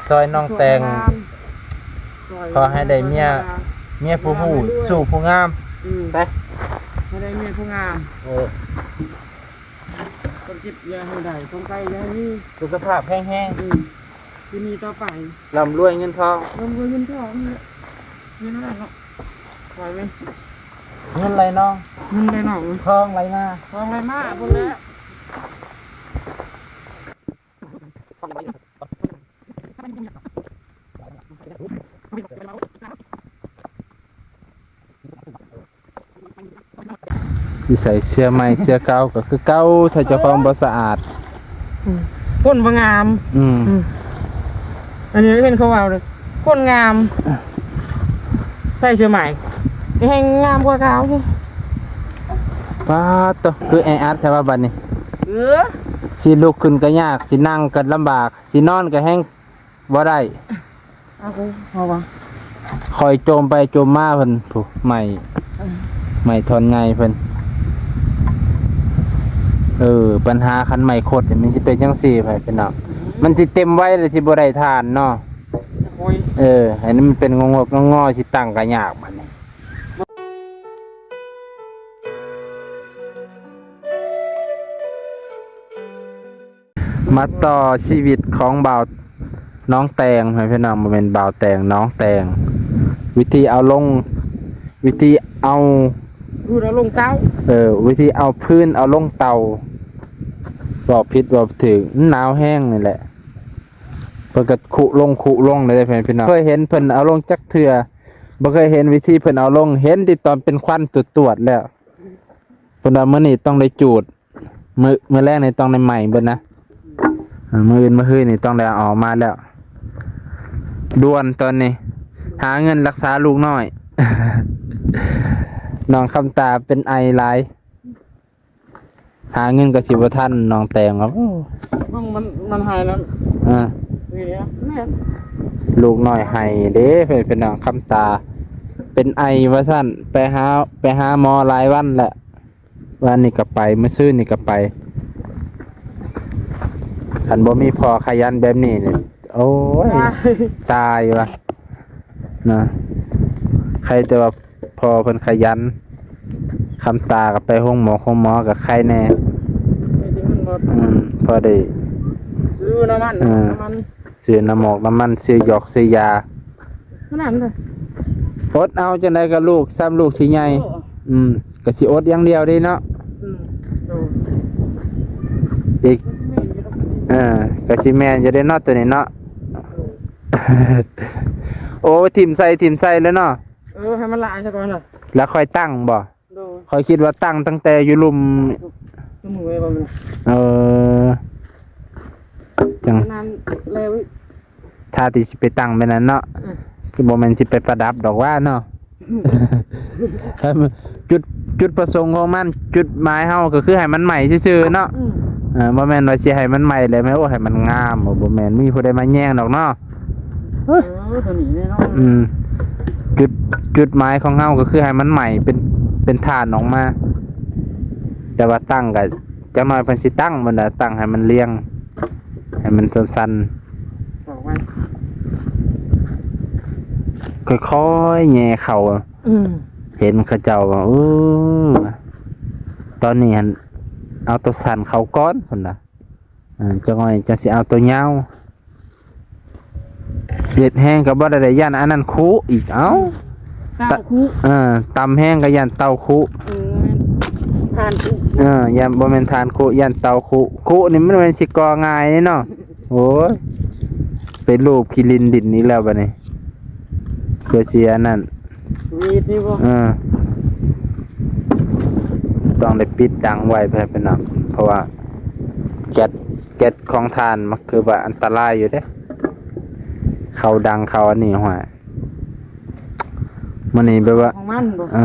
ຊ່ອຍນ້ອງແຕງ ຊ່ອຍງາມ ຂໍໃຫ້ໄດ້ເມຍ ຊ່ອຍງາມ ເມຍຜູ້ຮູ້ ງາມລວຍ ສູ້ຜູ້ງາມ ອືມ ໄປ ໃຫ້ໄດ້ເມຍຜູ້ງາມ ເອີ ຄວາມຄິດຢ່າໃຫ້ໄດ້ ຄວາມໃຈຢ່າໃຫ້ມີ ສຸຂະພາບແຂງແຮງ ອືມ ຢູ່ນີ້ຕໍ່ໄປ ລ່ຳລວຍເງິນທອງ ລ່ຳລວຍເງິນທອງນີ້ແຫຼະ ເງິນນັ້ນເນາະ ໄຫວໄໝ? ເງິນໄຫຼນອງ ເງິນໄຫຼນອງ ທອງໄຫຼມາ ທອງໄຫຼມາພຸ້ນແຫຼະ. ນິໄສເສື້ອໃໝ່ເສື້ອເກົ່າກໍຄືເກົ່າ ຖ້າເຈົ້າຂອງບໍ່ສະອາດ ອືມ ຄົນບໍ່ງາມ ອືມ ອືມ ອັນນີ້ເຫັນເຂົາເວົ້າເດ້ ຄົນງາມ ໃສ່ເສື້ອໃໝ່ ແຮງງາມກວ່າເກົ່າຢູ່. ປາດໂຕ ຄືແອອັດແທ້ວ່າບັດນີ້ ເອີ ຊິລຸກຂຶ້ນກໍຍາກ ຊິນັ່ງກໍລຳບາກ ຊິນອນກໍແຮງບໍ່ໄດ້ ເອົາ ເອົາວ່າ ຄ່ອຍໂຈມໄປໂຈມມາເພິ່ນ ຜູ້ໃໝ່ ເອີ ໃໝ່ທ່ອນໃຫຍ່ເພິ່ນ ເອີ ບັນຫາຄັນໃໝ່ຄົດນີ້ມັນຊິເປັນຈັ່ງຊີ້ ໄປພີ່ນ້ອງ ມັນຊິເຕັມໄວ້ແລ້ວຊິບໍ່ໄດ້ຖ່ານເນາະ ໂອ້ຍ ເອີ ອັນນີ້ມັນເປັນງອກໆງໍໆ ຊິຕັ້ງກໍຍາກບັດນີ້. ມາຕໍ່ຊີວິດຂອງບ່າວນ້ອງແຕງ ໃຫ້ພີ່ນ້ອງ ບໍ່ແມ່ນບ່າວແຕງ ນ້ອງແຕງ ວິທີເອົາລົງ ວິທີເອົາ ພື້ນເອົາລົງເຕົາ ເອີ ວິທີເອົາພື້ນເອົາລົງເຕົາ ເວົ້າຜິດເວົ້າຖືກ ມັນໜາວແຮງນີ້ແຫຼະ ເພິ່ນກໍຄຸລົງຄຸລົງເລີຍເດ້ ພີ່ນ້ອງ ເຄີຍເຫັນເພິ່ນເອົາລົງຈັກເທື່ອ ບໍ່ເຄີຍເຫັນວິທີເພິ່ນເອົາລົງ ເຫັນແຕ່ຕອນເປັນຄວັນຕວດໆແລ້ວ ເພິ່ນວ່າມື້ນີ້ຕ້ອງໄດ້ຈູດ ມື້ ມື້ແລງນີ້ຕ້ອງໄດ້ໃໝ່ເບິດນະ ເອີ ມື້ອື່ນມື້ຮືນີ້ຕ້ອງໄດ້ເອົາອອກມາແລ້ວ ດ່ວນຕອນນີ້ ຫາເງິນລັກສາລູກນ້ອຍ ນ້ອງຄຳຕາເປັນໄອຫຼາຍ ຫາເງິນກໍຊິບໍ່ທັນ ນ້ອງແຕງວ່າ ໂອ້ ມັນ ມັນ ມັນໄຫ້ນັ້ນ ເອີ ນີ້ນະ ແມ່ນ ລູກນ້ອຍໄຫ້ເດ້ ເພິ່ນ ເພິ່ນນ້ອງຄຳຕາເປັນໄອວ່າຊັ້ນ ໄປຫາ ໄປຫາໝໍຫຼາຍວັນແລ້ວ ວານນີ້ກໍໄປ ມື້ຊືນນີ້ກໍໄປ ຄັນບໍ່ມີພໍ່ຂະຫຍັນແບບນີ້ນີ້ ໂອ້ຍ ຕາຍ ຕາຍວ່າ ນະ ໃຄແຕ່ວ່າພໍ່ເພິ່ນຂະຫຍັນ ຄຳຕາກໍໄປໂຮງໝໍ ໂຮງໝໍກໍໄຄແດ່ ໄດ້ເງິນໝົດ ອືມ ພໍໄດ້ ຊື້ນ້ຳມັນ ເອີ ນ້ຳມັນ ຊື້ນ້ຳໝອກນ້ຳມັນ ຊື້ຢອກຊື້ຢາ ຂະໜາດນັ້ນເລີຍ ອົດເອົາ ຈັ່ງໃດກໍລູກ ຊ້ຳລູກຊິໃຫຍ່ ໂອ້ ອືມ ກໍຊິອົດຢ່າງດຽວເດ້ເນາະ ອືມ ໂດຍ ອີກ ກໍຊິແມ່ນຢູ່ດອກ ເອີ ກໍຊິແມ່ນຢູ່ເດ້ເນາະ ໂຕນີ້ເນາະ ໂດຍ ໂອ້ ຖິ້ມໃສ່ ຖິ້ມໃສ່ເລີຍເນາະ ເອີ ໃຫ້ມັນຫຼາຍຊະກ່ອນລະ ແລ້ວຄ່ອຍຕັ້ງບໍ? ໂດຍ ຂ້ອຍຄິດວ່າຕັ້ງຕັ້ງແຕ່ຢູ່ລຸ່ມ ຊຸມມື້ໄວ້ບໍ່ແມ່ນ ເອີ ຈັ່ງນັ້ນແລ້ວ ຖ້າທີ່ຊິໄປຕັ້ງແບບນັ້ນເນາະ ອືມ ຄືບໍ່ແມ່ນຊິໄປປະດັບດອກຫວາເນາະ ຈຸດ ຈຸດປະສົງຂອງມັນ ຈຸດໝາຍເຮົາກໍຄືໃຫ້ມັນໃໝ່ຊື່ໆເນາະ ອືມ ເອີ ບໍ່ແມ່ນວ່າຊິໃຫ້ມັນໃໝ່ແລ້ວແມ່ນ ໂອ້ ໃຫ້ມັນງາມ ບໍ່ ບໍ່ແມ່ນ ມີຜູ້ໃດມາແຍ່ງດອກເນາະ ເອີ ຕົວນີ້ແນ່ນອນ ອືມ ຈຸດ ຈຸດໝາຍຂອງເຮົາກໍຄືໃຫ້ມັນໃໝ່ເປັນ ເປັນຖ່ານອອກມາ ແຕ່ວ່າຕັ້ງກໍ ຈັກໜ້ອຍເພິ່ນຊິຕັ້ງ ເພິ່ນວ່າຕັ້ງໃຫ້ມັນລຽງ ໃຫ້ມັນສັ້ນໆ ອອກໄວ້ ຄ່ອຍໆແຍ່ເຂົ້າ ອືມ ເຫັນເຂົາເຈົ້າວ່າ ເອີ ຕອນນີ້ຫັ້ນ ເອົາຕົວສັ້ນເຂົ້າກ່ອນ ເພິ່ນວ່າ ເອີ ຈັກໜ້ອຍຈັ່ງຊິເອົາຕົວຍາວ ເຮັດແຮງກໍບໍ່ໄດ້ ຢ້ານອັນນັ້ນຄຸອີກ ເອົ້າ ເຕົາຄຸ ເອີ ຕຳແຮງກໍຢ້ານເຕົາຄຸ ເອີ ແມ່ນ ຖ່ານຄຸ ເອີ ຢ້ານ ບໍ່ແມ່ນຖ່ານຄຸ ຢ້ານເຕົາຄຸ ຄຸນີ້ມັນແມ່ນຊິກໍ່ງ່າຍເດ້ເນາະ ໂອ້ຍ ໄປລູບຂີ້ດິນດິນອີກແລ້ວບັດນີ້ ເພື່ອຊິອັນນັ້ນ ມີດນີ້ບໍ່ ເອີ ຕ້ອງໄດ້ປິດດັງໄວ້ ເພື່ອເປັນຫຍັງ ເພາະວ່າແກັດ ແກັດຂອງຖ່ານມັນຄືວ່າອັນຕະລາຍຢູ່ເດ້ ເຂົ້າດັງເຂົ້າອັນນີ້ ຫ້ວຍ ມື້ນີ້ແບບວ່າ ຂອງມັນບໍ່ ເອີ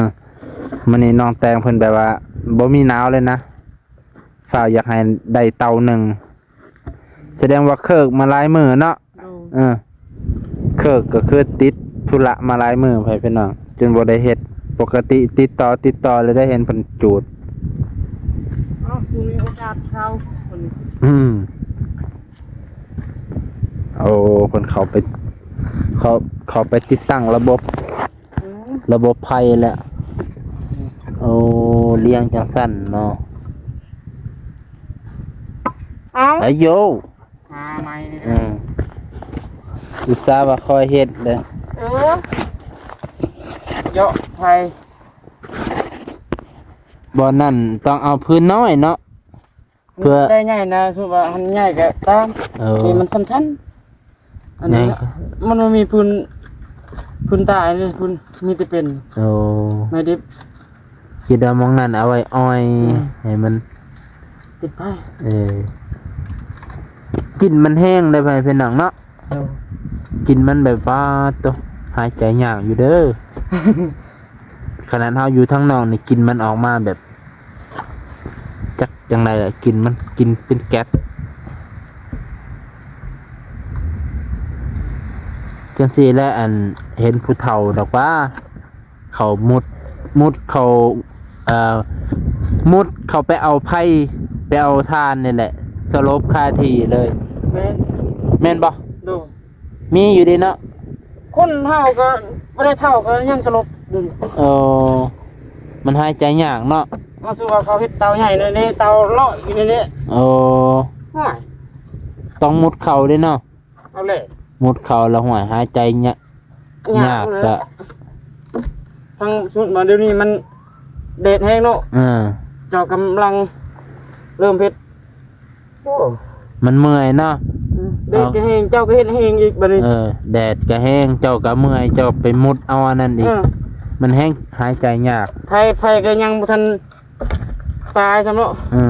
ມື້ນີ້ນ້ອງແຕງເພິ່ນແບບວ່າບໍ່ມີໜາວເລີຍນະ ຟ້າວຢາກໃຫ້ໄດ້ເຕົາໜຶ່ງ ສະແດງວ່າເຄີກມາຫຼາຍມື້ເນາະ ໂດຍ ເອີ ເຄີກກໍຄືຕິດທຸລະມາຫຼາຍມື້ ໄປພີ່ນ້ອງ ຈົນບໍ່ໄດ້ເຮັດ ປົກກະຕິຕິດຕໍ່ ຕິດຕໍ່ ແລ້ວໄດ້ເຫັນເພິ່ນຈູດ ເອົ້າ ຊິມີໂອກາດເຂົ້າ ອືມ. ໂອ້ ເພິ່ນເຂົ້າໄປ ເຂົ້າ ເຂົ້າໄປຕິດຕັ້ງລະບົບ ອືມ ລະບົບໄຟແລ້ວ. ໂອ້ ລ້ຽງຈັ່ງຊັ້ນເນາະ. ເອົ້າ ອາໂຢ ຫາໃໝ່ນີ້ ອືມ ອຸດສ່າວ່າຄອຍເຮັດເດ້. ເອີ ເຍາະໄຟ ບ່ອນນັ້ນຕ້ອງເອົາພື້ນນ້ອຍເນາະ. ເພື່ອ ໄດ້ໃຫຍ່ນະ ສົມມຸດວ່າມັນໃຫຍ່ກໍຕາມ ເອີ ທີ່ມັນສັ້ນໆ ອັນນີ້ ໃຫຍ່ ມັນບໍ່ມີພື້ນ ພື້ນຕາຍເລີຍ ພື້ນມີແຕ່ເປັນ ໂອ້ ໄມ້ດິບ. ຄິດວ່າໝ່ອງນັ້ນເອົາໄວ້ອອຍ ອືມ ໃຫ້ມັນຕິດໄຟ. ເອີ ກິ່ນມັນແຮງເດ້ ພໍ່ແມ່ພີ່ນ້ອງເນາະ. ໂດຍ ກິ່ນມັນແບບວ່າ ໂຕ ຫາຍໃຈຍາກຢູ່ເດີ. ຂະໜາດເຮົາຢູ່ທາງນອກນີ້ ກິ່ນມັນອອກມາແບບ ຈັກຈັ່ງໃດລະ ກິ່ນມັນ ກິ່ນເປັນແກັສຈັ່ງຊີ້ແຫຼະ. ອັນ ເຫັນຜູ້ເຖົ້າດອກວ່າ ເຂົາມຸດ ມຸດເຂົາ ເອີ ມຸດເຂົາໄປເອົາໄຟ ໄປເອົາຖ່ານນີ້ແຫຼະ ສະຫຼົບຄາທີ່ເລີຍ. ແມ່ນ ແມ່ນບໍ່? ໂດຍ ມີຢູ່ເດ້ເນາະ. ຄົນເຖົ້າກໍບໍ່ໄດ້ເຖົ້າກໍຍັງສະຫຼົບຢູ່. ເອີ ມັນຫາຍໃຈຍາກເນາະ. ເອົາ ຄືວ່າເຂົາເຮັດເຕົາໃຫຍ່ແນວນີ້ ເຕົາເລາະຢູ່ແນວນີ້. ໂອ້ ໂອ້ຍ ຕ້ອງມຸດເຂົ້າເດ້ເນາະ. ເອົາແຫຼະ ມຸດເຂົ້າແລ້ວ ຫ້ວຍ ຫາຍໃຈຍາກ ຍາກ ຍາກເລີຍ ກະ ທັງຊຸດມາດຽວນີ້ມັນແດດແຮງເນາະ. ເອີ ເຈົ້າກຳລັງເລີ່ມເຮັດ. ໂອ້ ມັນເມື່ອຍເນາະ. ອືມ ແດດກໍແຮງ ເຈົ້າກໍເຮັດແຮງອີກບາດນີ້. ເອີ ແດດກໍແຮງ ເຈົ້າກໍເມື່ອຍ ເຈົ້າໄປມຸດເອົາອັນນັ້ນອີກ. ເອີ ມັນແຮງຫາຍໃຈຍາກ. ໄຟ ໄຟກໍຍັງບໍ່ທັນຕາຍຊ້ຳເນາະ. ເອີ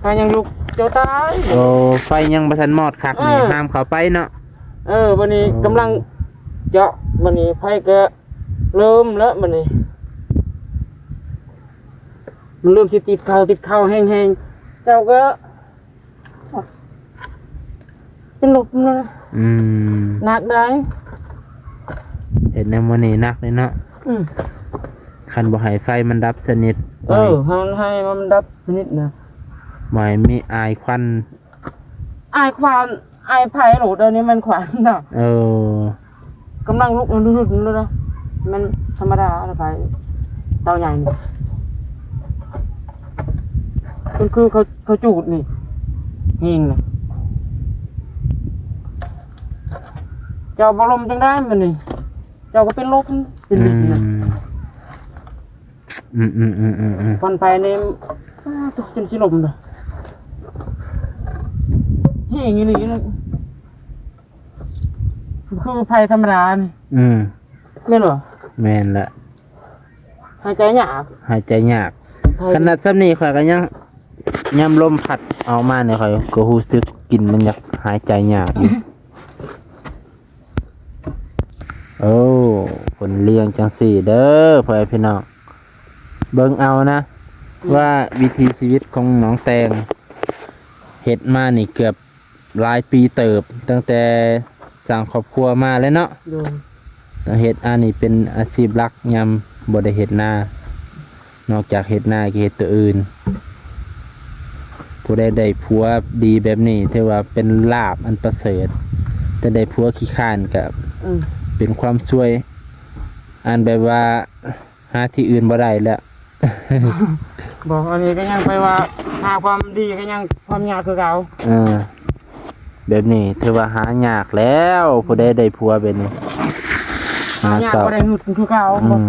ໄຟຍັງລຸກ ເຈົ້າຕາຍ. ໂອ້ ໄຟຍັງບໍ່ທັນມອດຄັກນີ້ ເອີ ຫ້າມເຂົ້າໄປເນາະ. ເອີ ບາດນີ້ ໂອ້ ກຳລັງເຈາະ ບາດນີ້ໄຟກໍເລີ່ມແລ້ວ ບາດນີ້ ມັນເລີ່ມຊິຕິດເຂົ້າ ຕິດເຂົ້າແຮງໆ ເຈົ້າກໍເປັນລົມແລ້ວ. ອືມ ໜັກໄດ໋ ເຮັດແນວມື້ນີ້ໜັກເລີຍເນາະ. ອືມ ຄັນບໍ່ໃຫ້ໄຟມັນດັບສະໜິດ ເອີ ໃຫ້ ໃຫ້ມັນດັບສະໜິດນະ ບໍ່ໃຫ້ມີອາຍຄວັນ ອາຍຄວັນ ອາຍໄຟໂລດ ດຽວນີ້ມັນຄວັນນະ. ເອີ ກຳລັງລຸກ ລຸກໆ ແລ້ວນະ ມັນທຳມະດາລະໄຟ ເຕົາໃຫຍ່ນີ້ ເພິ່ນຄືເຂົາ ເຂົາຈູດນີ້ ແຮງນະ. ເຈົ້າບໍ່ລົມຈັ່ງໃດມື້ນີ້ ເຈົ້າກໍເປັນລົມ ເປັນລິດນະ. ອືມ ອືມໆໆໆໆ ຄວັນໄຟນີ້ ອ້າ ຕົກຈົນຊິລົມນະ ແຮງອີ່ຫຼີນະ. ຄືໄຟທຳມະດານີ້. ອືມ ແມ່ນບໍ່? ແມ່ນລະ ຫາຍໃຈຍາກ ຫາຍໃຈຍາກ. ຂະໜາດຊ່ຳນີ້ຂ້ອຍກໍຍັງ ຍາມລົມພັດອອກມານີ້ ຂ້ອຍກໍຮູ້ສຶກກິ່ນມັນຢາກຫາຍໃຈຍາກຢູ່. ໂອ້ ເພິ່ນລ້ຽງຈັ່ງຊີ້ເດີ ພໍ່ແມ່ພີ່ນ້ອງ ເບິ່ງເອົານະ ອືມ ວ່າວິຖີຊີວິດຂອງນ້ອງແຕງ ເຮັດມານີ້ເກືອບ ຫຼາຍປີເຕີບ ຕັ້ງແຕ່ສ້າງຄອບຄົວມາແລ້ວເນາະ. ໂດຍ ເຮັດອັນນີ້ເປັນອາຊີບຫຼັກ ຍາມບໍ່ໄດ້ເຮັດນາ ນອກຈາກເຮັດນາກໍເຮັດຕົວອື່ນ. ຜູ້ໃດໄດ້ຜົວດີແບບນີ້ ຖືວ່າເປັນລາບອັນປະເສີດ, ແຕ່ໄດ້ຜົວຂີ້ຄ້ານກໍ ອືມ ເປັນຄວາມຊວຍ ອັນແບບວ່າ ຫາທີ່ອື່ນບໍ່ໄດ້ແລ້ວ. ບໍ່ ອັນນີ້ກໍຍັງໄປວ່າຫາຄວາມດີກໍຍັງຄວາມຍາກຄືເກົ່າ. ເອີ ແບບນີ້ຖືວ່າຫາຍາກແລ້ວ ຜູ້ໃດໄດ້ຜົວແບບນີ້ ຫາຍາກ ຫາເຊົາ ບໍ່ໄດ້ເງິນຄືເກົ່າ. ອືມ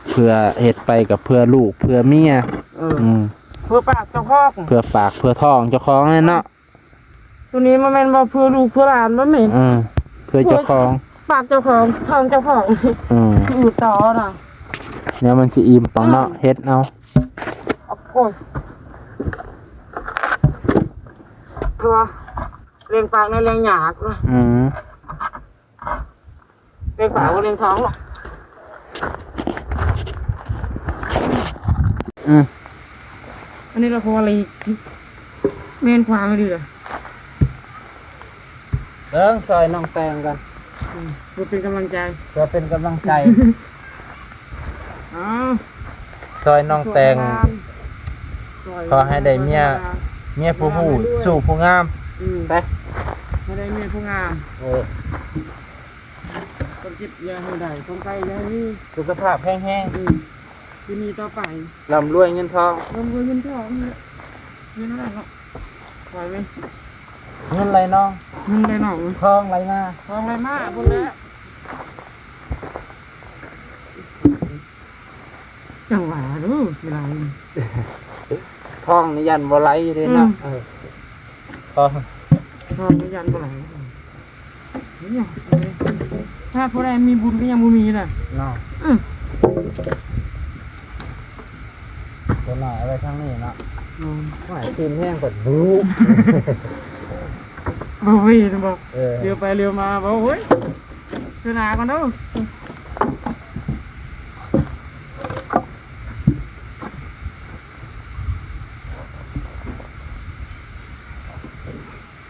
ເພື່ອເຮັດໄປກໍເພື່ອລູກເພື່ອເມຍ. ເອີ ອືມ ເພື່ອປາກເຈົ້າຂອງ ເພື່ອປາກເພື່ອທ້ອງເຈົ້າຂອງນັ້ນເນາະ. ຕົວນີ້ມັນແມ່ນບໍ່ເພື່ອລູກເພື່ອຫຼານ ມັນແມ່ນ ເອີ ເພື່ອເຈົ້າຂອງ ເພື່ອປາກເຈົ້າຂອງ ທ້ອງເຈົ້າຂອງ. ອືມ ຄືຕໍ່ນະ ແນວມັນຊິອີ່ມປາກເນາະ. ອືມ ເຮັດເອົາ. ໂອ້ຍ ເພາະວ່າລ້ຽງປາກນີ້ລ້ຽງຍາກນະ. ອືມ ລ້ຽງປາກບໍ່ລ້ຽງທ້ອງ. ອືມ ອັນນີ້ລະພໍລີ ແມ່ນຂວາງດີລະ. ເບິ່ງຊ່ອຍນ້ອງແຕງກ່ອນ. ອືມ ເພື່ອເປັນກຳລັງໃຈ ເພື່ອເປັນກຳລັງໃຈ. ເອົາ ຊ່ອຍນ້ອງແຕງ ຊ່ອຍ ຂໍໃຫ້ໄດ້ເມຍ ເມຍຜູ້ຮູ້ ສູ້ຜູ້ງາມ. ອືມ ໄປ ໃຫ້ໄດ້ເມຍຜູ້ງາມ. ເອີ ຕ້ອງເກັບຢ່າໃຫ້ໄດ້ ຕ້ອງໄກຢ່າໃຫ້ມີ ສຸຂະພາບແຂງແຮງ. ອືມ ຢູ່ດີຕໍ່ໄປ ລ່ຳລວຍເງິນທອງ ລ່ຳລວຍເງິນທອງນີ້ແຫຼະ. ເງິນນັ້ນເນາະ ໄປເວີຍ ເງິນໄຫຼນອງ ເງິນໄຫຼນອງ ທອງໄຫຼມາ ທອງໄຫຼມາພຸ້ນແຫຼະ. ຈັ່ງຫວະເດີ ຊິໄຫຼ ທອງນີ້ຢ້ານບໍ່ໄຫຼເດ້ເນາະ. ອືມ ເອີ ທອງ ທອງນີ້ຢ້ານບໍ່ໄຫຼ. ນີ້ ຖ້າຜູ້ໃດມີບຸນກໍຍັງບໍ່ມີນະເນາະ. ອືມ ຕົວໜ້ອຍເອົາໄວ້ທາງນີ້ເນາະ. ອືມ ໂອ້ຍ ທີມແຮງເພິ່ນ ບໍ່ມີນະບໍ່. ເອີ ຫຼຽວໄປຫຼຽວມາບໍ່ ໂອ້ຍ ເທື່ອໜ້າກ່ອນເດີ.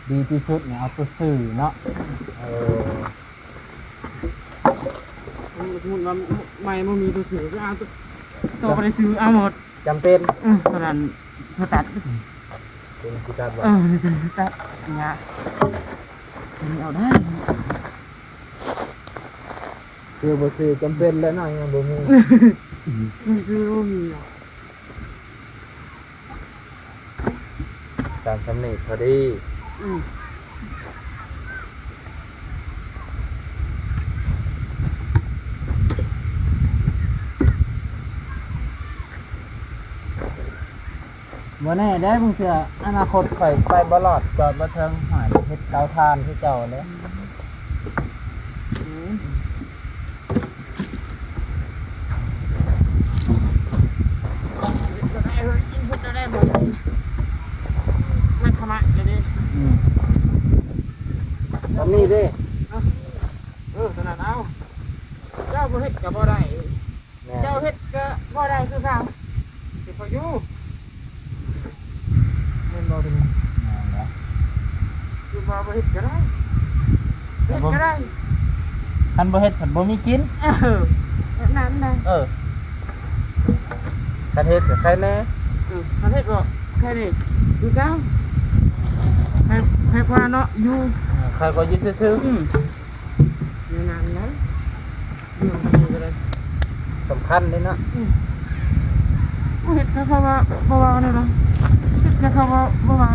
ດີທີ່ສຸດນີ້ເອົາຕົວຊື່ເນາະ. ເອີ ສົມມຸດວ່າໃໝ່ບໍ່ມີຕົວຊື່ກໍເອົາຕົວ ຕົວບໍ່ໄດ້ຊື່ເອົາໝົດ ຈຳເປັນ. ເອີ ຕົວນັ້ນເຂົາຕັດ ຕົວນີ້ຄືຕັດບໍ່? ເອີ ຕົວນີ້ຄືຕັດ ຍາກ ຕົວນີ້ເອົາໄດ້ ຊື່ບໍ່ຊື່ຈຳເປັນແລ້ວເນາະ ຍັງບໍ່ມີ ມັນຄືບໍ່ມີເນາະ. ສາມ ສາມນີ້ພໍດີ. ອືມ ບໍ່ແນ່ເດ້ ບາງເທື່ອອະນາຄົດຂ້ອຍໄປບໍ່ລອດ ຈອດບໍ່ເຖິງ ຫາເຮັດເຕົາຖ່ານຄືເກົ່າແຫຼະ. ມັນຂະມະເດ. ອືມ ແບບນີ້ເດ້. ເອີ ເອີ ເທົ່ານັ້ນເອົາ ເຈົ້າບໍ່ເຮັດກໍບໍ່ໄດ້. ແມ່ນ ເຈົ້າເຮັດກໍບໍ່ໄດ້ຄືກັນ ຊິພໍຢູ່ ແມ່ນບໍ່? ຕົວນີ້ ແມ່ນແຫຼະ ຄືວ່າບໍ່ເຮັດກໍໄດ້ ເຮັດກໍໄດ້ ຄັນບໍ່ເຮັດພັດບໍ່ມີກິນ. ເອີ ແບບນັ້ນນະ. ເອີ ຄັນເຮັດກໍໄຄແນ່. ເອີ ຄັນເຮັດກໍໄຄແນ່ຄືເກົ່າ ໃຄ ໃຄກວ່າເນາະ ຢູ່ ເອີ ໃຄກວ່າຢູ່ຊື່ໆ. ອືມ ແນວນັ້ນນະ ເລື່ອງນີ້ກໍໄດ້ ສຳຄັນເດ້ເນາະ. ອືມ ບໍ່ເຮັດກໍເຂົາວ່າບໍ່ວ່າແນວໃດ ເຮັດກໍເຂົາວ່າບໍ່ວ່າ.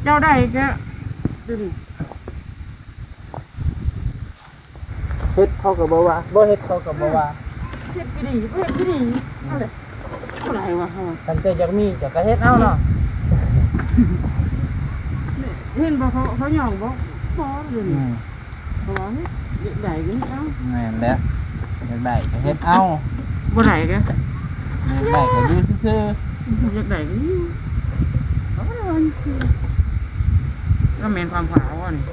ເຈົ້າໄດ້ກໍເຮັດ ເຂົາກໍບໍ່ວ່າ ບໍ່ເຮັດເຂົາກໍບໍ່ວ່າ. ເຮັດກໍດີ ບໍ່ເຮັດກໍດີ ເອົາເລີຍ ບໍ່ໄດ້ວ່າເຮົາ ຄັນເຈົ້າຢາກມີເຈົ້າກໍເຮັດເອົາເນາະ. ເຫັນບໍ່ ເຂົາ ເຂົາຍອມບໍ່? ບໍ່ເລີຍ. ອືມ ເພາະວ່າເຮັດ ຢາກໄດ້ກໍເຮັດເອົາ. ແມ່ນແຫຼະ ຢາກໄດ້ກໍເຮັດເອົາ ບໍ່ໄດ້ກໍ ຢາກໄດ້ກໍຢູ່ຊື່ໆ ຢາກໄດ້ກໍຢູ່. ກໍແມ່ນຄວາມຂາວອັນນີ້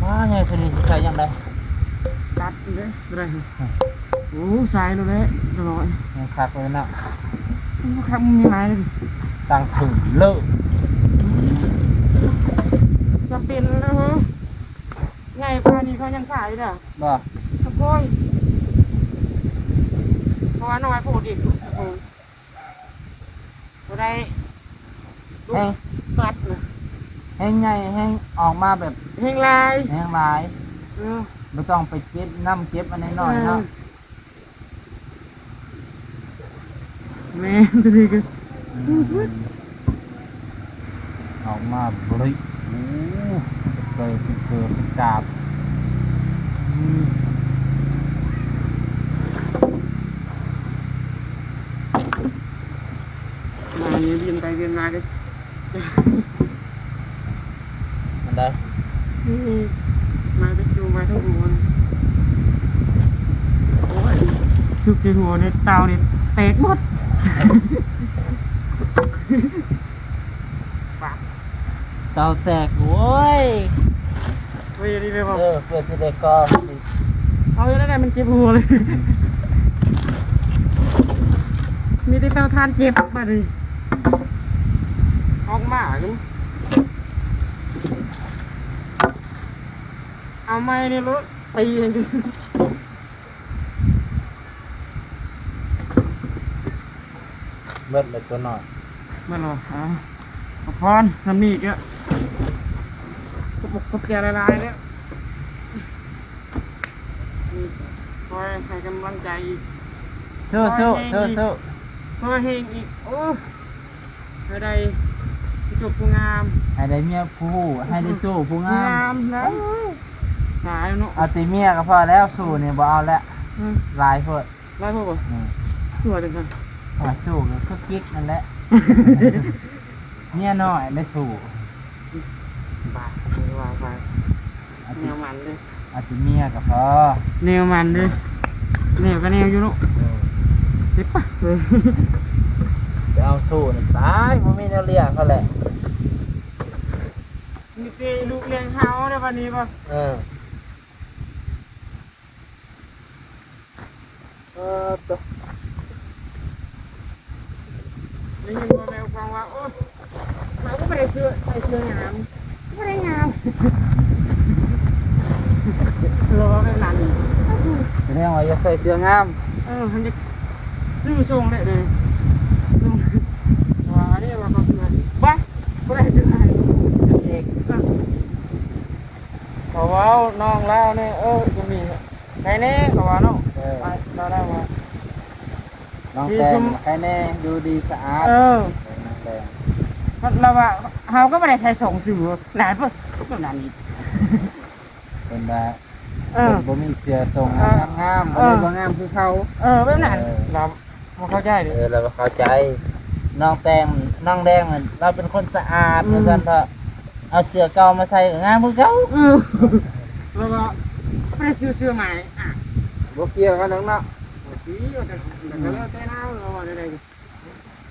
ວ້າ ໃຫຍ່ສ່ຳນີ້ຊິໃສ່ຫຍັງໄດ້? ຕັດເດ້ ບໍ່ໄດ້. ໂອ້ ສາຍໂລດແຫຼະ ຕະຫຼອດ ຍັງຄັກເລີຍເນາະ. ບໍ່ຄັກ ມັນມີຫຼາຍເລີຍ ຕັ້ງຖືເລີຍ ຈຳເປັນແລ້ວເຮີ້ຍ. ໃຫຍ່ປານນີ້ເຂົາຍັງສາຍຢູ່ເດີ ບໍ່? ສະໂພຍ ເພາະວ່ານ້ອຍໂພດອີກ ໂອ້ ບໍ່ໄດ້ ແຮງ ຕັດນະ ແຮງໃຫຍ່ ແຮງອອກມາແບບ ແຮງຫຼາຍ ແຮງຫຼາຍ. ເອີ ບໍ່ຕ້ອງໄປເກັບນ້ຳເກັບອັນນ້ອຍໆເນາະ. ເອີ ແມ່ນ ຕົວນີ້ກໍ ອືມ ອອກມາບລິ ໂອ້ ເກີດ ເກີດກາບ ອືມ ມານີ້ ວຽນໄປວຽນມາເດ້. ອັນໃດ? ນີ້ ມາໄປຈູມາທັງຫົວນະ. ໂອ້ຍ ຖືກໃສ່ຫົວນີ້ ເຕົານີ້ແຕກໝົດ. ເຕົາແຕກ ໂອ້ຍ. ເອີ ເພື່ອຊິໄດ້ກ່ອ ເອົາແນວໃດມັນເຈັບຫົວເລີຍ. ອືມ ມີແຕ່ເຕົາຖ່ານເຈັບບາດນີ້ ອອກມາຢູ່ ເອົາໃໝ່ນີ້ໂລດ ຕີ. ເ ເບິດແລ້ວຕົວນ້ອຍ. ແມ່ນບໍ່? ອ່າ ຂອບພອນ ນຳນີ້ກະ ຂອບ ຂອບໃຈຫຼາຍໆເດີ. ຄອຍໃຫ້ກຳລັງໃຈອີກ. ສູ້ໆ ສູ້ໆ ຊ່ອຍແຮງອີກ. ໂອ້ ໃຫ້ໄດ້ຜູ້ຈົບຜູ້ງາມ ໃຫ້ໄດ້ເມຍຜູ້ຮູ້ ໃຫ້ໄດ້ສູ້ຜູ້ງາມ ງາມນະ. ຕາຍເນາະ ເອົາແຕ່ເມຍກໍພໍແລ້ວ ສູ້ນີ້ບໍ່ເອົາແລ້ວ. ອືມ ຫຼາຍໂພດ. ຫຼາຍໂພດບໍ່? ອືມ ຄືວ່າຈັ່ງຊັ້ນ. ວ່າສູ້ກໍຄືກິກນັ້ນແຫຼະ ເມຍນ້ອຍໄດ້ສູ້. ບາດ ວ່າໄປ ເອົາແນວມັນເດີ ເອົາແຕ່ເມຍກໍພໍ ແນວມັນເດີ. ແນວກໍແນວຢູ່ເນາະ. ເອີ ເຮັດປະ ເອີ ໄປເອົາສູ້ນີ້ຕາຍ ບໍ່ມີແນວລ້ຽງເຂົາແຫຼະ. ມີແຕ່ລູກລ້ຽງເຮົາເດ້ບັດນີ້ບໍ່? ເອີ. ເອີ ໂຕ ໄດ້ຍິນບໍ່ແມ່ຟັງວ່າ ໂອ້ຍ ເຮົາກໍບໍ່ໄດ້ເສື້ອ ໃສ່ເສື້ອງາມ ບໍ່ໄດ້ງາມ ເອີ ວ່າແບບນັ້ນ. ສະແດງວ່າຢາກໃສ່ເສື້ອງາມ. ເອີ ມັນຈະຊື້ສົ່ງໄດ້ເລີຍ ສົ່ງ ວ່າເດ້ວ່າເຂົາເສື້ອ ບໍ່ ບໍ່ໄດ້ເສື້ອໃຫ້ເອງ. ເອີ ເຂົາເວົ້ານ້ອງລາວນີ້ ເອີ ກໍມີ ໃຄແນ່ເຂົາວ່າເນາະ. ເອີ ໄປ ລາວວ່າ ນ້ອງແຕງ ໃຄແນ່ ຢູ່ດີສະອາດ. ເອີ ນ້ອງແຕງ ລາວວ່າ ເຮົາກໍບໍ່ໄດ້ໃສ່ສົ່ງຊື່ ຫຼາຍເພິ່ນນັ້ນອີກ ເພິ່ນວ່າ ເອີ ເພິ່ນບໍ່ມີເສື້ອສົ່ງ ເອີ ງາມໆ ເອີ ບໍ່ໄດ້ ບໍ່ງາມຄືເຂົາ. ເອີ ແບບນັ້ນ ເອີ ລາວ ບໍ່ເຂົ້າໃຈເດ້. ເອີ ລາວບໍ່ເຂົ້າໃຈ ນ້ອງແຕງ ນ້ອງແດງນັ້ນ ລາວເປັນຄົນສະອາດ ອືມ ວ່າຊັ້ນເຖາະ. ເອົາເສື້ອເກົ່າມາໃສ່ກໍງາມຄືເກົ່າ. ເອີ ລາວວ່າບໍ່ໄດ້ຊື້ເສື້ອໃໝ່ ອ່ະ ບໍ່ກ່ຽວກັນດອກເນາະ. ບໍ່ກ່ຽວກັນ ແລ້ວກໍແລ້ວແຕ່ລາວ ລາວວ່າແນວໃດ.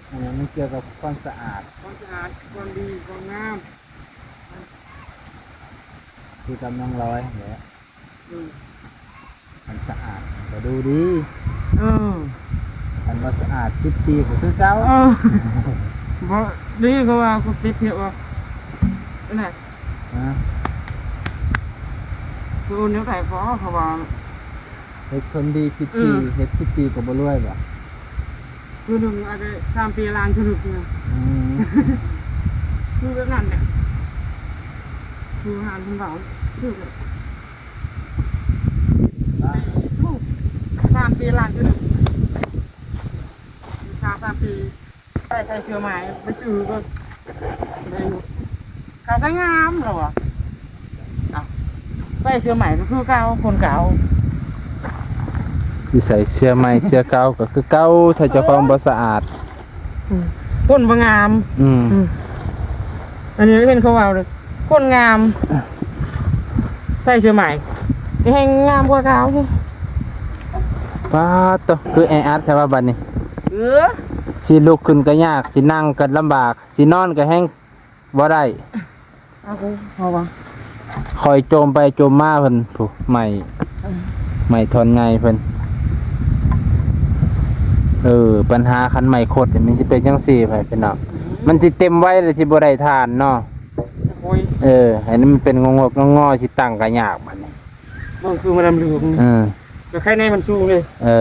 ອັນນີ້ມັນກ່ຽວກັບຄວາມສະອາດ ຄວາມສະອາດ ຄວາມດີ ຄວາມງາມ ຄືກັບນ້ອງລອຍຫັ້ນແຫຼະ. ອືມ ຄັນສະອາດກໍດູດີ. ເອີ ຄັນບໍ່ສະອາດສິບປີກໍຄືເກົ່າ. ເອີ ບໍ່ດີ ເຂົາວ່າ ເຂົາເປຍບທຽບວ່າ ອັນນັ້ນ ຮະ ຄືແນວໃດກໍ ເຂົາວ່າ ເຮັດຄົນດີສິບປີ ອືມ ເຮັດສິບປີກໍບໍ່ລວຍບໍ? ຄືໜຶ່ງອາດຈະສາມປີລ້ານຄືໜຶ່ງນະ. ອືມ ຄືແບບນັ້ນແຫຼະ ຄືຫານເພິ່ນເວົ້າ ຄືແບບ ສາມປີລ້ານຄືໜຶ່ງ ສາມ ສາມປີ. ໄດ້ໃສ່ເສື້ອໃໝ່ ໄປຊື້ເບິ່ງ ເຂົາກໍງາມແລ້ວວ່າ ເອົ້າ ໃສ່ເສື້ອໃໝ່ກໍຄືເກົ່າ ຄົນເກົ່າ. ຊິໃສ່ເສື້ອໃໝ່ເສື້ອເກົ່າກໍຄືເກົ່າ ຖ້າເຈົ້າຂອງບໍ່ສະອາດ. ອືມ ຄົນບໍ່ງາມ. ອືມ ອືມ ອັນນີ້ເຫັນເຂົາເວົ້າເດ້ ຄົນງາມໃສ່ເສື້ອໃໝ່ແຮ່ງງາມກວ່າເກົ່າ. ປາດໂຕ ຄືແອອັດແທ້ວ່າບັດນີ້. ເອີ ຊິລຸກຂຶ້ນກໍຍາກ ຊິນັ່ງກໍລຳບາກ ຊິນອນກໍແຮ່ງບໍ່ໄດ້. ເອົາ ເອົາວ່າ ຂ້ອຍໂຈມໄປໂຈມມາເພິ່ນ ຜູ້ ໄມ້ ເອີ ໄມ້ທ່ອນໃຫຍ່ເພິ່ນ. ເອີ ບັນຫາຄັນໄມ້ຄົດນີ້ມັນຊິເປັນຈັ່ງຊີ້ ໄປເປັນເນາະ. ອືມ ມັນຊິເຕັມໄວແລ້ວຊິບໍ່ໄດ້ຖ່ານເນາະ. ໂອ້ຍ ເອີ ອັນນີ້ມັນເປັນງອກໆງໍໆ ຊິຕັ້ງກໍຍາກບັດນີ້. ເບິ່ງຄືມັນດຳເຫຼືອງ. ເອີ ກໍໄຄແນ່ມັນສູງເດ້. ເອີ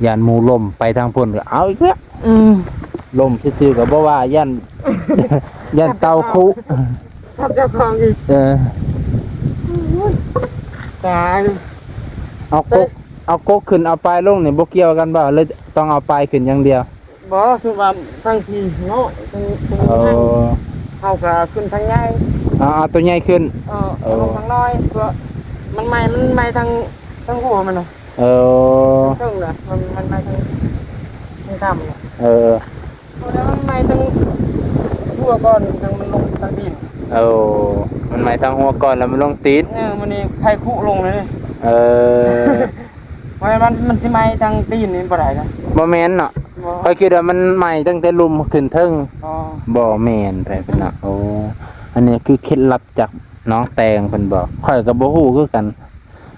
ຢ້ານໝູລົມໄປທາງພຸ້ນກໍເອົາອີກແລ້ວ. ອືມ ລົມຊື່ໆກໍບໍ່ວ່າ ຢ້ານ ຢ້ານເຕົາຄຸ ທັບເຈົ້າຂອງອີກ. ເອີ ໂອ້ຍ ຕາຍ. ເອົາກົກ ເອົາກົກຂຶ້ນເອົາປາຍລົງນີ້ບໍ່ກ່ຽວກັນບໍ່ ຫຼືຕ້ອງເອົາປາຍຂຶ້ນຢ່າງດຽວ? ບໍ່ ສົມມຸດວ່າທາງພີ້ເນາະ ທາງ ທາງ ເອີ ເຮົາກໍຂຶ້ນທາງໃຫຍ່. ເອົາ ເອົາຕົວໃຫຍ່ຂຶ້ນ. ເອີ ເອີ ເອົາລົງທາງນ້ອຍ ເພື່ອມັນໄໝ້ ມັນໄໝ້ທາງ ທາງຫົວມັນນະ. ເອີ ທາງເທິງນະ ມັນ ມັນໄໝ້ທາງ ທາງຕ່ຳນະ. ເອີ ເພາະວ່າມັນໄໝ້ທາງຫົວກ່ອນ ຈັ່ງມັນລົງທາງຕີນ. ເອີ ມັນໄໝ້ທາງຫົວກ່ອນ ແລ້ວມັນລົງຕີນ. ເອີ ມັນນີ້ໄຟຄຸລົງເລີຍ. ເອີ ບໍ່ແມ່ນ ມັນ ມັນຊິໄໝ້ທາງຕີນນີ້ບໍ່ໄດ້ນະ. ບໍ່ແມ່ນເນາະ. ບໍ່ ຂ້ອຍຄິດວ່າມັນໄໝ້ຕັ້ງແຕ່ລຸ່ມຂຶ້ນເທິງ. ອໍ ບໍ່ແມ່ນ ໄປເນາະ. ໂອ້ ອັນນີ້ຄືເຄັດລັບຈາກນ້ອງແຕງເພິ່ນບອກ ຂ້ອຍກໍບໍ່ຮູ້ຄືກັນ.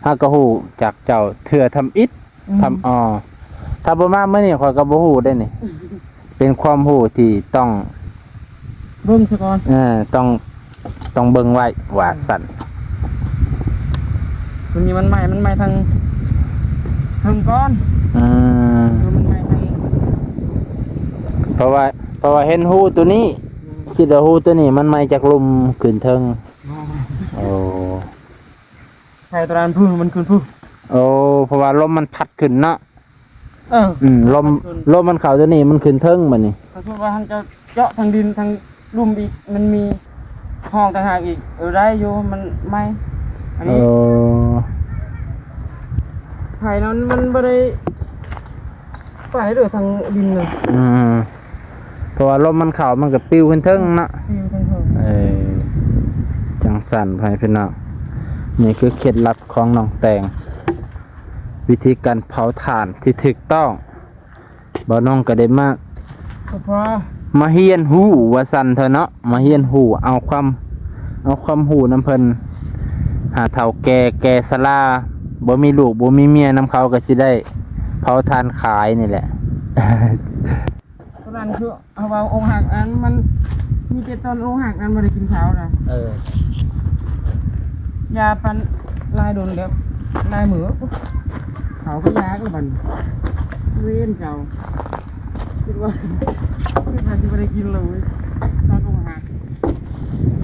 ເຮົາກໍຮູ້ຈາກເຈົ້າເທື່ອທຳອິດ. ອືມ ທຳ ອໍ ຖ້າບໍ່ມາມື້ນີ້ຂ້ອຍກໍບໍ່ຮູ້ເດ້ນີ້. ເປັນຄວາມຮູ້ທີ່ຕ້ອງເບິ່ງຊະກ່ອນ. ເອີ ຕ້ອງ ຕ້ອງເບິ່ງໄວ້ວ່າຊັ້ນ. ຕົວນີ້ມັນໄໝ້ ມັນໄໝ້ທາງເທິງກ່ອນ. ອືມ ເອີ ມັນໄໝ້ທາງ ເພາະວ່າ ເພາະວ່າເຫັນຮູໂຕນີ້ ອືມ ຄິດວ່າຮູໂຕນີ້ມັນມາຈາກລຸ່ມຂຶ້ນເທິງ. ອໍ ໂອ້ ໄຟຕະລານພຸ້ນມັນຂຶ້ນພຸ້ນ. ໂອ້ ເພາະວ່າລົມມັນພັດຂຶ້ນເນາະ. ເອີ ອືມ ລົມ ພັດຂຶ້ນ ລົມມັນເຂົ້າໂຕນີ້ ມັນຂຶ້ນເທິງບັດນີ້. ຖ້າສົມມຸດວ່າຫັ້ນເຈົ້າເຈາະທາງດິນທາງລຸ່ມອີກ ມັນມີຮ່ອງຕ່າງຫາກອີກ. ເອີ ໄດ້ຢູ່ ມັນໃໝ່ ອັນນີ້ ເອີ ໄຟນັ້ນມັນບໍ່ໄດ້ໄປເດີທາງດິນນະ. ອືມ ເພາະວ່າລົມມັນເຂົ້າ ມັນກໍປິວຂຶ້ນເທິງເນາະ. ປິວຂຶ້ນເທິງ. ເອີ ຈັ່ງຊັ້ນ ພໍ່ແມ່ພີ່ນ້ອງ ນີ້ຄືເຄັດລັບຂອງນ້ອງແຕງ ວິທີການເຜົາຖ່ານທີ່ຖືກຕ້ອງ. ບ່າວນ້ອງກໍໄດ້ມາ ສະພາ ມາຮຽນຮູ້ວ່າຊັ້ນເຖາະເນາະ ມາຮຽນຮູ້ ເອົາຄວາມ ເອົາຄວາມຮູ້ນຳເພິ່ນ. ຫາເຖົ້າແກ່ ແກ່ຊະລາ ບໍ່ມີລູກບໍ່ມີເມຍນຳເຂົາ ກໍຊິໄດ້ເຜົາຖ່ານຂາຍນີ້ແຫຼະ. ຕອນນັ້ນຄືເຮົາເວົ້າອົກຫັກ ອັນມັນມີແຕ່ຕອນອົກຫັກ ອັນບໍ່ໄດ້ກິນເຂົ້ານະ. ເອີ ຢ່າປັນຫຼາຍດົນແລ້ວ ຫຼາຍມື້ ເຂົ້າກໍຢາກແລ້ວບັດນີ້ ເວນເຈົ້າ. ຄິດວ່າ ຄິດວ່າຊິບໍ່ໄດ້ກິນເລີຍ ຕອນອົກຫັກ ກິ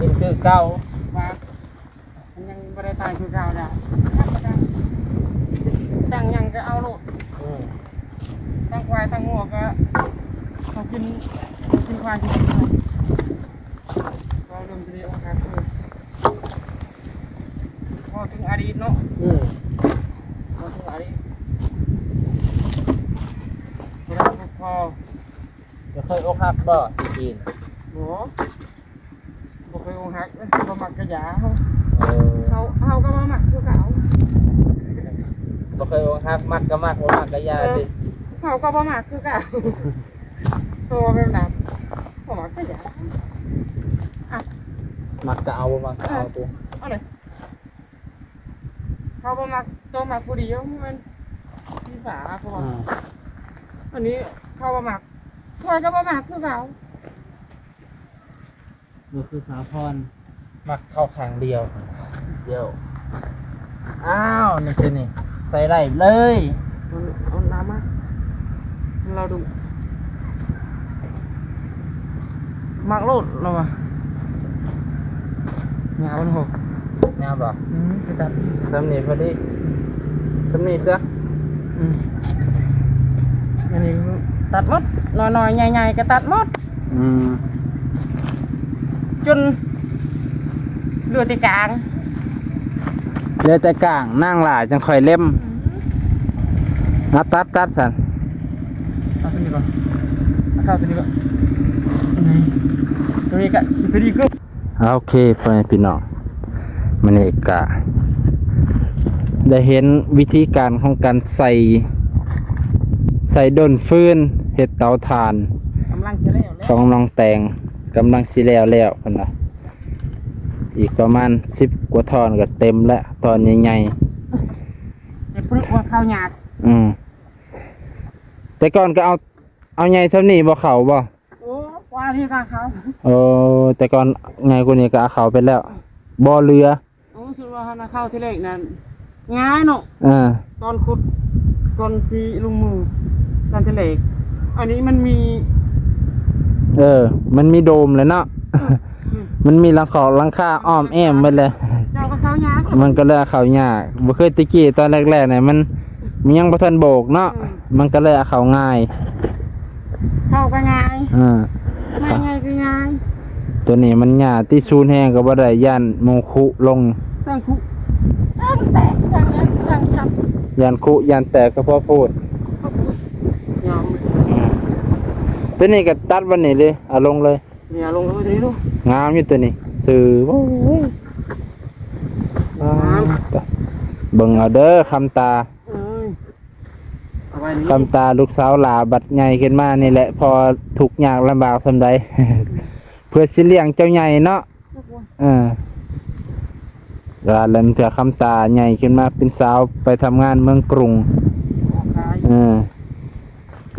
ນຄືເກົ່າ ວ່າ ມັນຍັງບໍ່ໄດ້ຕາຍຄືເກົ່າດອກ. ຕັ້ງຫຍັງກໍເອົາໂລດ. ອືມ ຕັ້ງຄວາຍຕັ້ງງົວກໍເອົາກິນ ກິນຄວາຍກິນງົວ. ເວົ້າເລື່ອງທີ່ໄດ້ອົກຫັກ ເອີ ເວົ້າເຖິງອະດີດເນາະ. ອືມ ເວົ້າເຖິງອະດີດ ບໍ່ໄດ້ພົບພໍ້. ເຈົ້າເຄີຍອົກຫັກບໍ່ ທີ່ຈີນ? ບໍ່. ບໍ່ເຄີຍອົກຫັກ ບໍ່ມັກກະຢ່າ. ເອີ ເຮົາ ເຮົາກໍບໍ່ມັກຄືເກົ່າ. ບໍ່ເຄີຍອົກຫັກ ມັກກໍມັກ ບໍ່ມັກກໍຢ່າ ເອີ ຕິ. ເຮົາກໍບໍ່ມັກຄືເກົ່າ ເພາະວ່າແບບນັ້ນ ບໍ່ມັກກໍຢ່າ. ອ່ະ ມັກກໍເອົາ ບໍ່ມັກກໍເອົາ ເອີ ຕິ. ເອົາເລີຍ ເຮົາບໍ່ມັກ ຕ້ອງມັກຜູ້ດຽວ ມັນມີສາ ເພາະວ່າ ອ່າ ອັນນີ້ເຂົາບໍ່ມັກ ຂ້ອຍກໍບໍ່ມັກຄືເຂົາ. ກໍຄືສາວພອນ ມັກເຂົ້າຂ້າງດຽວ ດຽວ. ອ້າວ ນີ້ຊິນີ້ ໃສ່ໄດ້ເລີຍ. ເອົາ ເອົານ້ຳມາ ລາວດຸ ມັກໂລດລາວວ່າ. ຍາວບໍ່? ຍາວບໍ່? ອືມ ຊິຕັດ ສ່ຳນີ້ພໍດີ ສ່ຳນີ້ຊະ. ອືມ ອັນນີ້ຕັດໝົດ ນ້ອຍໆ ໃຫຍ່ໆ ກໍຕັດໝົດ. ອືມ ຈົນເຫຼືອແຕ່ກາງ ເຫຼືອແຕ່ກາງ ນາງຫຼາຍຈັ່ງຄ່ອຍເລັມ. ອືມ ມາຕັດ ຕັດຊັ້ນ ເອົາຕົວນີ້ກ່ອນ ເອົາເອົາຕົວນີ້ກ່ອນ ນີ້ ຕົວນີ້ກໍຊິພໍດີກວ່າ. ໂອເຄ ພໍ່ແມ່ພີ່ນ້ອງ ມື້ນີ້ກະໄດ້ເຫັນວິທີການຂອງການໃສ່ ໃສ່ດົນຟືນ ເຮັດເຕົາຖ່ານ ກຳລັງຊິແລ້ວແລ້ວ ຂອງນ້ອງແຕງ ກຳລັງຊິແລ້ວແລ້ວ ເພິ່ນວ່າ ອີກປະມານສິບກວ່າທ່ອນກໍເຕັມແລ້ວ ທ່ອນໃຫຍ່ໆ. ແຕ່ປຶກວ່າເຂົ້າຍາກ. ອືມ ແຕ່ກ່ອນກໍເອົາ ເອົາໃຫຍ່ສ່ຳນີ້ບໍ່ເຂົ້າບໍ່? ໂອ້ ກວ່ານີ້ກໍເຂົ້າ. ເອີ ແຕ່ກ່ອນໃຫຍ່ກວ່ານີ້ກໍເອົາເຂົ້າໄປແລ້ວ ບໍ່ເຫຼືອ. ໂອ້ ສົມມຸດວ່າເຮົານະເຂົ້າທີແລກນັ້ນງ່າຍເນາະ. ເອີ ຕອນຂຸດ ຕອນທີ່ລົງມື ຕອນທີແລກ ອັນນີ້ມັນມີ ເອີ ມັນມີໂດມແລ້ວເນາະ. ອືມ ມັນມີຫຼັງຄອກຫຼັງຄາອ້ອມແອ້ມໝົດແລ້ວ ເຈົ້າກໍເຂົ້າຍາກ ມັນກໍເລີຍເຂົ້າຍາກ. ບໍ່ຄືແຕ່ກີ້ຕອນແລກໆນີ້ ມັນ ມັນຍັງບໍ່ທັນໂບກເນາະ. ອືມ ມັນກໍເລີຍເອົາເຂົ້າງ່າຍ ເຂົ້າກໍງ່າຍ. ເອີ ໄມ້ໃຫຍ່ກໍງ່າຍ. ຕົວນີ້ມັນຫຍ້າຕິ ສູນແຮງກໍບໍ່ໄດ້ ຢ້ານໝູຄຸລົງ ຕັ້ງຄຸຕັ້ງແຕກຕັ້ງຫຍັງຕັ້ງຈັບ ຢ້ານຄຸຢ້ານແຕກກໍພໍໂພດ. ງາມ ອືມ ຕົວນີ້ກໍຕັດວັນນີ້ເລີຍ ເອົາລົງເລີຍ. ນີ້ເອົາລົງເລີຍຕົວນີ້ເນາະ ງາມຢູ່ຕົວນີ້ ຊື່ ໂອ້ຍ ງາມ ອ່າ ເບິ່ງເອົາເດີ ຄຳຕາ ເອີຍ ເອົາໄວ້ນີ້ ຄຳຕາລູກສາວຫຼ້າ ບັດໃຫຍ່ຂຶ້ນມານີ້ແຫຼະ ພໍທຸກຍາກລຳບາກສ່ຳໃດ ເພື່ອຊິລ້ຽງເຈົ້າໃຫຍ່ເນາະ. ເອີ ວ່າແລ້ວ ເທື່ອຄຳຕາໃຫຍ່ຂຶ້ນມາເປັນສາວ ໄປທຳງານເມືອງກຸງ ເອີ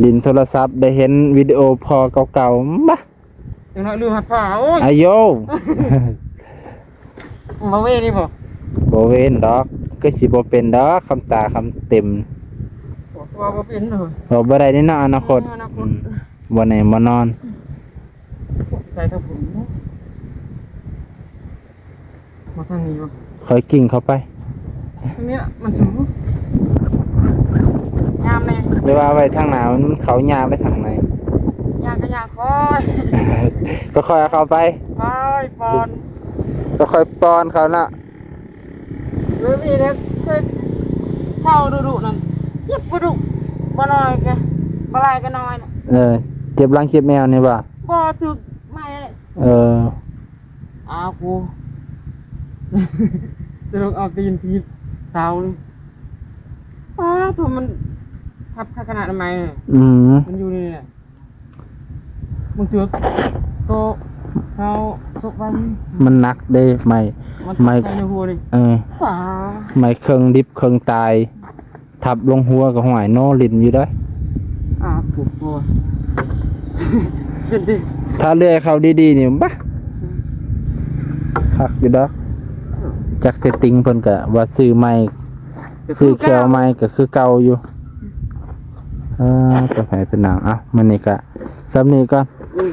ຫຼິ້ນໂທລະສັບ ໄດ້ເຫັນວິດີໂອພໍ່ເກົ່າໆ ບາ ຈັ່ງນ້ອຍລືມຮັດຜ້າ ໂອ້ຍ ອາໂຍ ບໍ່ເວນນີ້ບໍ່? ບໍ່ເວນດອກ ຄືຊິບໍ່ເປັນດອກ ຄຳຕາຄຳເຕັມ ວ່າບໍ່ເປັນເນາະ ເວົ້າບໍ່ໄດ້ເດ້ເນາະ ອະນາຄົດ ອະນາຄົດ ອືມ. ບໍ່ແນ່ບໍ່ນອນ. ໃສ່ທາງພຸ້ນເນາະ ມາທາງນີ້ບໍ່? ຂ້ອຍກິ້ງເຂົ້າໄປ. ທາງນີ້ລະ ມັນສູງ. ງາມແນ່. ແຕ່ວ່າໄວ້ທາງໜ້າ ມັນເຂົ້າຍາກໄດ້ທາງໃນ. ຍາກກໍຍາກຂ້ອຍ. ກໍຄ່ອຍເອົາເຂົ້າໄປ. ຂ້ອຍປ່ອນ. ກໍຄ່ອຍປ່ອນເຂົ້າເນາະ. ເອີ ມີແລ້ວ ເຄີຍເຂົ້າດຸໆນັ້ນ ເຈັບບໍ່ດຸ ບໍ່ໜ້ອຍກະ ບໍ່ຫຼາຍກະໜ້ອຍນະ. ເອີ ເຈັບຫຼັງເຈັບແອວນີ້ບໍ່? ບໍ່ ຖືກໄມ້. ເອີ ອ້າວ ກູ ສະຫຼຸບເອົາຕີນຖີບເສົາ. ປ້າໂທ້ ມັນທັບຂະໜາດໄມ້. ອືມ ມັນຢູ່ນີ້ແຫຼະ. ບາງເທື່ອໂຕເຮົາສົບໄວ້ ມັນໜັກເດ້ ໄມ້ ມັນ ໄມ້ ໃສ່ໃນຫົວນີ້. ເອີ ປ້າ ໄມ້ເຄິ່ງດິບເຄິ່ງຕາຍ ທັບລົງຫົວກໍຫ້ວຍໂນລິນຢູ່ເດ້. ອາ ປົວ ເຫັນຕິ ຖ້າເລື່ອຍເຂົ້າດີໆນີ້ ບາ ຄັກຢູ່ດອກ. ຈັກເຊັດຕິງເພິ່ນກະວ່າຊື້ໃໝ່ ຊື້ແຂ້ວໃໝ່ກໍຄືເກົ່າຢູ່. ເອີ ໄປໃຜເປັນນາງ. ເອົ້າ ມື້ນີ້ກະສ່ຳນີ້ກ່ອນ. ອືມ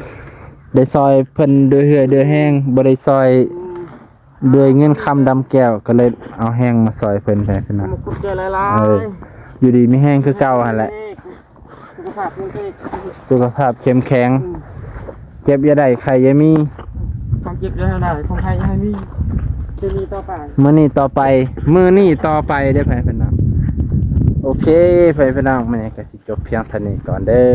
ໄດ້ຊ່ອຍເພິ່ນດ້ວຍເຫື່ອດ້ວຍແຮງ ບໍ່ໄດ້ຊ່ອຍ ອືມ ດ້ວຍເງິນຄຳດຳແກ້ວ ກໍເລີຍເອົາແຮງມາຊ່ອຍເພິ່ນ ໄປເພິ່ນນະ. ຂອບໃຈຫຼາຍໆ. ເອີ ຢູ່ດີມີແຮງຄືເກົ່າຫັ້ນແຫຼະ. ສຸຂະພາບແຂງແຮງ ສຸຂະພາບເຂັ້ມແຂງ. ອືມ ເຈັບຢ່າໄດ້ ໄຂ້ຢ່າມີ. ຄວາມເຈັບຢ່າໃຫ້ໄດ້ ຄວາມໄຂ້ຢ່າໃຫ້ມີ. ມື້ນີ້ຕໍ່ໄປ ມື້ນີ້ຕໍ່ໄປ ມື້ນີ້ຕໍ່ໄປເດີ້ ໄປເພິ່ນນນະ. ໂອເຄ ໄປເພິ່ນນະ ມື້ນີ້ກໍຊິຈົບພຽງເທົ່ານີ້ກ່ອນເດີ້.